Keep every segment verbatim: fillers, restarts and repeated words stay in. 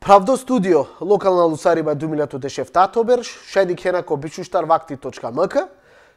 Pravdo studio, lokalna alusariba duj milja dešeftato berš, šaj dikhena ko bišuštar vakti točka M K.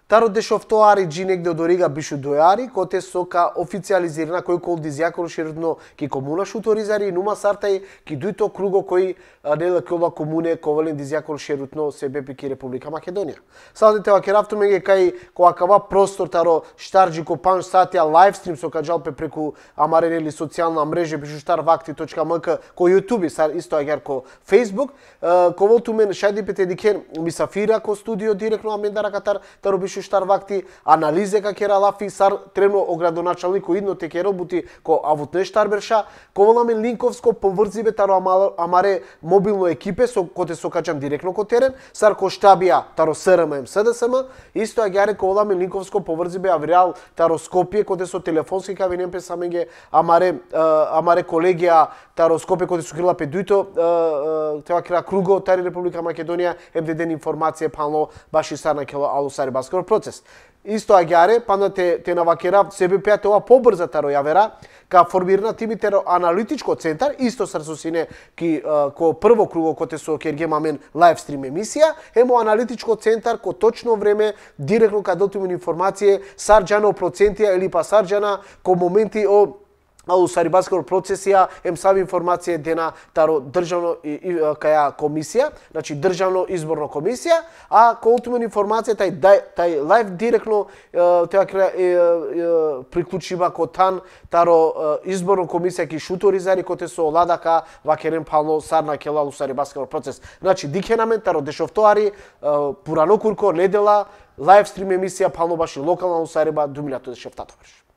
Taro dešofto ari dži negde odoriga bišuduj ari, kote so ka oficializirina koj ka ol dizjakoro šerutno ki komuna Šuto Orizari, numa sar taj ki dujto krugo koj, a, ne lakjola komune ka ovel len dizjakoro šerutno sebepi ki Republika Makedonija. Sade te vakerav tumenge kaj ko akava prostor taro štar dži ko pandž satja live stream so ka džal pe preku amare neli socijalna mreže bišuštar vakti točka M K ko YouTube sar isto agjar ko Facebook. E, ka ovel tumen šajdipe te dikhen misafira ko studio direktno amendar akatar taro bišuštar vakti, analize ka kera lafi sar trenutno o gradonačalniko idno te kerel buti ko avutne štar berša, ka ovel amen linkovsko povrzibe taro ama-, amare mobilno ekipe so, kote so ka džan direktno ko teren, sar ko štabija taro S R M em S D S M, isto agjar ka ovel amen linkovsko povrzibe avrial taro Skopje, kote so telefonski ka avinen pes amenge amare, e, amare kolegija taro Skopje, kote so kerela pe dujto, e, e, te vakera krugo tari Republika Makedonija, em te den informacije phanlo baši sar nakhela alusaribaskoro proces. Isto agjar, panda te, te na vakerav, sebepi te ova pobrza taro javera, ka formirina timi taro analitičko centar, isto sar so sine ki, e, ko prvo krugo kote so kergjem amen live stream emisija, hem o analitičko centar ko točno vreme direktno ka del tumen informacije sar džana o procentija ili pa sar džana ko momenti o alusaribaskoro procesija, em save informacije dena taro državno i, i, e, kaja komisija, znači državno izborno komisija, a ka ovel tumen informacija taj, taj, taj live direktno, e, te vakera, e, e, priključiba ko than taro, e, izborno komisija ki Šuto Orizari, kote so ola da ka vakeren phanlo sar nakhela alusaribaskoro proces. Znači, dikhena amen taro dešofto ari, e, purano kurko, nedela, live stream emisija phanlo baši lokalna alusariba duj milja dešeftato berš.